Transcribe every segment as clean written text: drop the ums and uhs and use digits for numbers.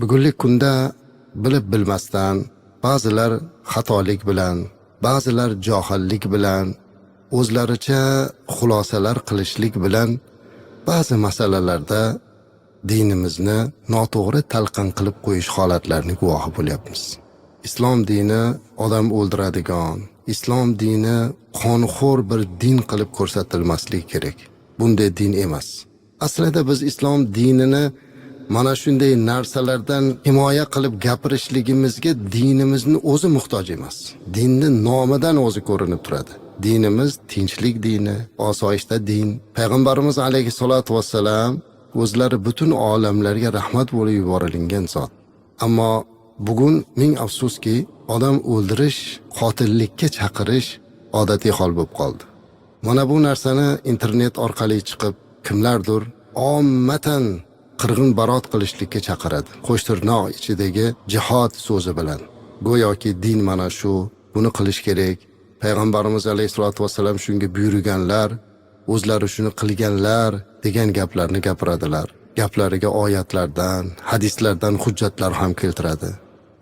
Bugungi kunda bilib bilmasdan ba'zilar xatolik bilan, ba'zilar johillik bilan, o'zlaricha xulosalar qilishlik bilan ba'zi masalalarda dinimizni noto'g'ri talqin qilib qo'yish holatlarini guvohi bo'lyapmiz. Islom dini odam o'ldiradigan, islom dini qonxo'r bir din qilib ko'rsatilmasligi kerak. Bunday din emas. Aslida biz islom dinini mana shunday narsalardan himoya qilib gapirishligimizga dinimizni o'zi muhtoj emas. Dinni nomidan o'zi ko'rinib turadi. Dinimiz tinchlik dini, osoyishta din. Payg'ambarimiz alayhissalatu vassalam o'zlari butun olamlarga rahmat bo'lib yuborilgan zot. Ammo bugun ming afsuski odam o'ldirish, qotillikka chaqirish odatiy hol bo'lib qoldi. Mana bu narsani internet orqali chiqib kimlardir ommatan qirg'in barot qilishlikka chaqiradi. Qo'shtirnoq ichidagi jihod so'zi bilan. Go'yoki din mana shu, buni qilish kerak. Payg'ambarimiz alayhisolatu vassalam shunga buyurganlar, o'zlari shuni qilganlar degan gaplarni gapiradilar. Gaplariga oyatlardan, hadislardan hujjatlar ham keltiradi.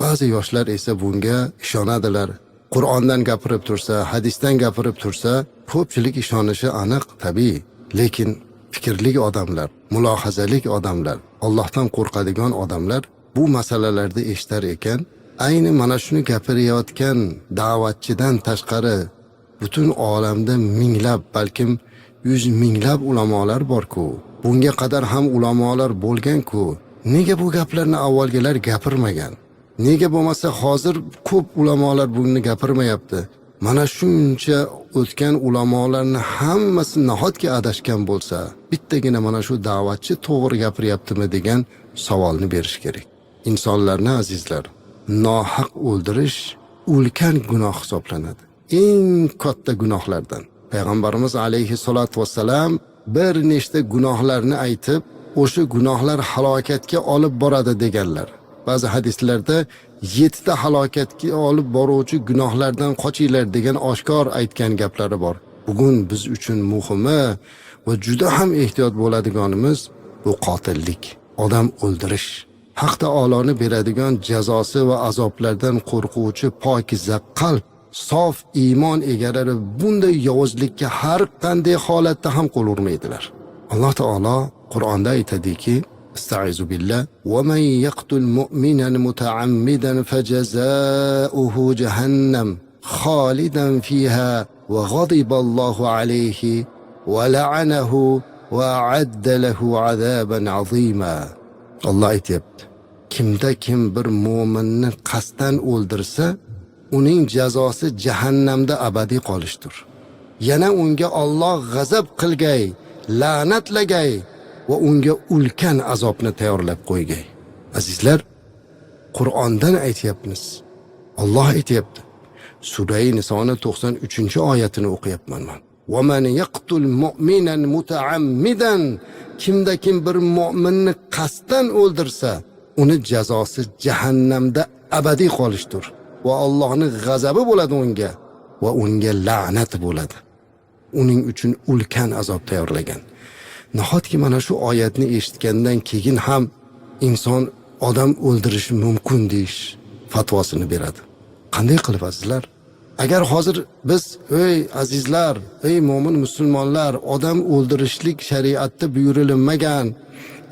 Ba'zi yoshlar esa bunga ishonadilar. Qur'ondan gapirib tursa, hadisdan gapirib tursa, ko'pchilik ishonishi aniq, tabiiy. Lekin fikrli odamlar, mulohazalik odamlar, Allohdan qo'rqadigan odamlar bu masalalarda eshitar ekan, ayni mana shuni gapirayotgan da'vatchidan tashqari butun olamda minglab, balkim yuz minglab ulamolar bor-ku. Bunga qadar ham ulamolar bo'lgan-ku. Nega bu gaplarni avvalgilar gapirmagan? Nega bo'lmasa hozir ko'p ulamolar buni gapirmayapti? Mana shuncha o'tgan ulamolarni hammasi nahotki adashgan bo'lsa, bittagina mana shu da'vatchi to'g'ri gapiryaptimi degan savolni berish kerak. Insonlarni, azizlar, nohaq o'ldirish ulkan gunoh hisoblanadi. Eng katta gunohlardan. Payg'ambarimiz alayhissalatu vassalam bir nechta gunohlarni aytib, o'sha gunohlar halokatga olib boradi deganlar. Ba'zi hadislarda 7 ta halokatga olib boruvchi gunohlardan qochinglar degan oshkor aytgan gaplari bor. Bugun biz uchun muhimi va juda ham ehtiyot bo'ladiganimiz bu qotillik, odam o'ldirish. Haq taoloni beradigan jazosi va azoblardan qo'rquvchi pokiza qalb, sof iymon egalari bunday yovuzlikka har qanday holatda ham qo'l urmaydilar. Alloh taolo Qur'onda aytadiki: Estaizu billah va man yaqtul mu'minan mutaammidan fajazauhu jahannam khalidan fiha va ghadiba Allohu alayhi va la'anahu va a'adda lahu azaban azima. Alloh aytyapti: kimda kim bir mo'minni qasddan o'ldirsa, uning jazosi jahannamda abadiy qolishdir. Yana unga Alloh g'azab qilgay, la'natlagay va unga ulkan azobni tayyorlab qo'ygay. Azizlar, Qur'ondan aytyapmiz. Alloh aytyapti. Sura Nisoni 93-oyatini o'qiyapman men. Va man yaqtul mu'minan mutaammidan, kimda kim bir mo'minni qasddan o'ldirsa, uni jazosi jahannamda abadiy qolishdir. Va Allohning g'azabi bo'ladi unga va unga la'nat bo'ladi. Uning uchun ulkan azob tayyorlagan. Nahotki mana shu oyatni eshitgandan keyin ham inson odam o'ldirishi mumkin deyish fatvosini beradi. Qanday qilib, azizlar? Agar hozir biz, ey azizlar, ey mo'min musulmonlar, odam o'ldirishlik shariatda buyurilmagan,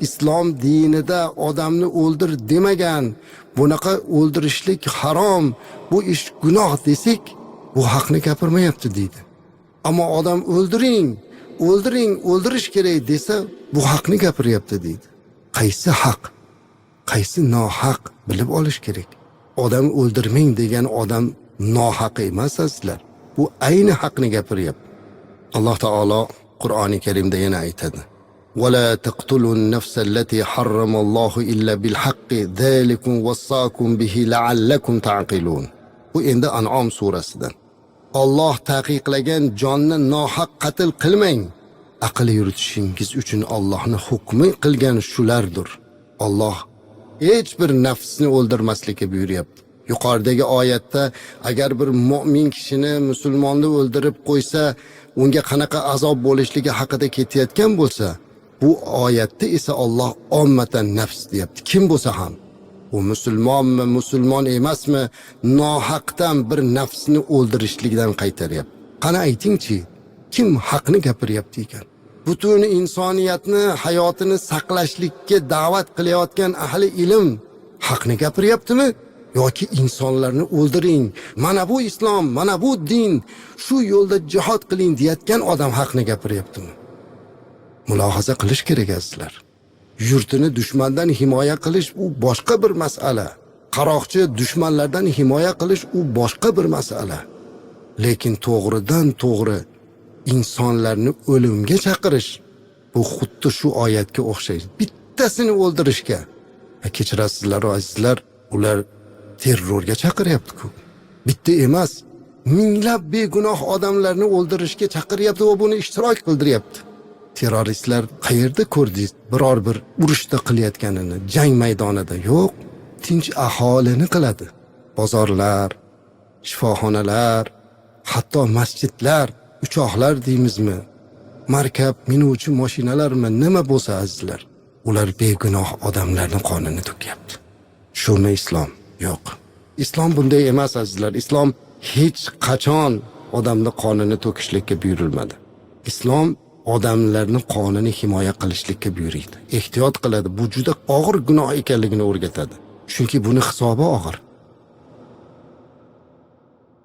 islom dinida odamni o'ldir demagan, bunaqa o'ldirishlik harom, bu ish gunoh desak, bu haqni gapirmayapti deydi. Ammo odam o'ldiring, o'ldiring, o'ldirish kerak desa, bu haqni gapiryapti deydi. Qaysi haq, qaysi nohaq bilib olish kerak. Odam o'ldirmang degan odam nohaq emas, azizlar. Bu ayni haqni gapiryapti. Alloh taolo Qur'oni Karimda yana aytadi: ولا تقتلوا النفس التي حرم الله إلا بالحق ذلكم وصاكم به لعلكم تعقلون. Bu endi An'om surasidan. Alloh taqiqlagan jonni nohaq qatl qilmang. Aql yuritishingiz uchun Allohning hukmi qilgan shulardir. Alloh hech bir nafsni o'ldirmaslikka buyuryapti. Yuqoridagi oyatda agar bir mo'min kishini, musulmonni o'ldirib qo'ysa, unga qanaqa azob bo'lishligi haqida ketayotgan bo'lsa, bu oyatda esa Alloh ommatan nafs deyapti. Kim bo'lsa ham. U musulmonmi, musulmon emasmi, nohaqdan bir nafsni o'ldirishlikdan qaytaryapti. Qani aytingchi, kim haqni gapiryapti ekan? Butun insoniyatni hayotini saqlashlikka da'vat qilayotgan ahli ilm haqni gapiryaptimi yoki insonlarni o'ldiring, mana bu islom, mana bu din, shu yo'lda jihod qiling deyotgan odam haqni gapiryaptimi? Mulohaza qilish kerak azizlar. Yurtini dushmandan himoya qilish u boshqa bir masala. Qaroqchi dushmanlardan himoya qilish u boshqa bir masala. Lekin to'g'ridan to'g'ri insonlarni o'limga chaqirish bu xuddi shu oyatga o'xshaydi. Bittasini o'ldirishga. Kechirasizlar azizlar, ular terrorga chaqiryapti-ku. Bitta emas, minglab begunoh odamlarni o'ldirishga chaqiryapti va buni ishtirok qildiryapti. Terroristlar qayerda ko'rdingiz biror bir urushda qilayotganini, jang maydonida? Yo'q, tinch aholini qiladi. Bozorlar, shifoxonalar, hatto masjidlar, uchoqlar deymizmi, markab, minuvchi mashinalarmi, nima bo'lsa azizlar, ular begunoh odamlarning qonini to'kyapti. Shumi islom? Yo'q. Islom bunday emas azizlar. Islom hech qachon odamni qonini to'kishlikka buyurilmadi. Islom odamlarni qonini himoya qilishlikka buyuriydi. Ehtiyot qiladi. Bu juda og'ir gunoh ekanligini o'rgatadi. Chunki buni hisobi og'ir.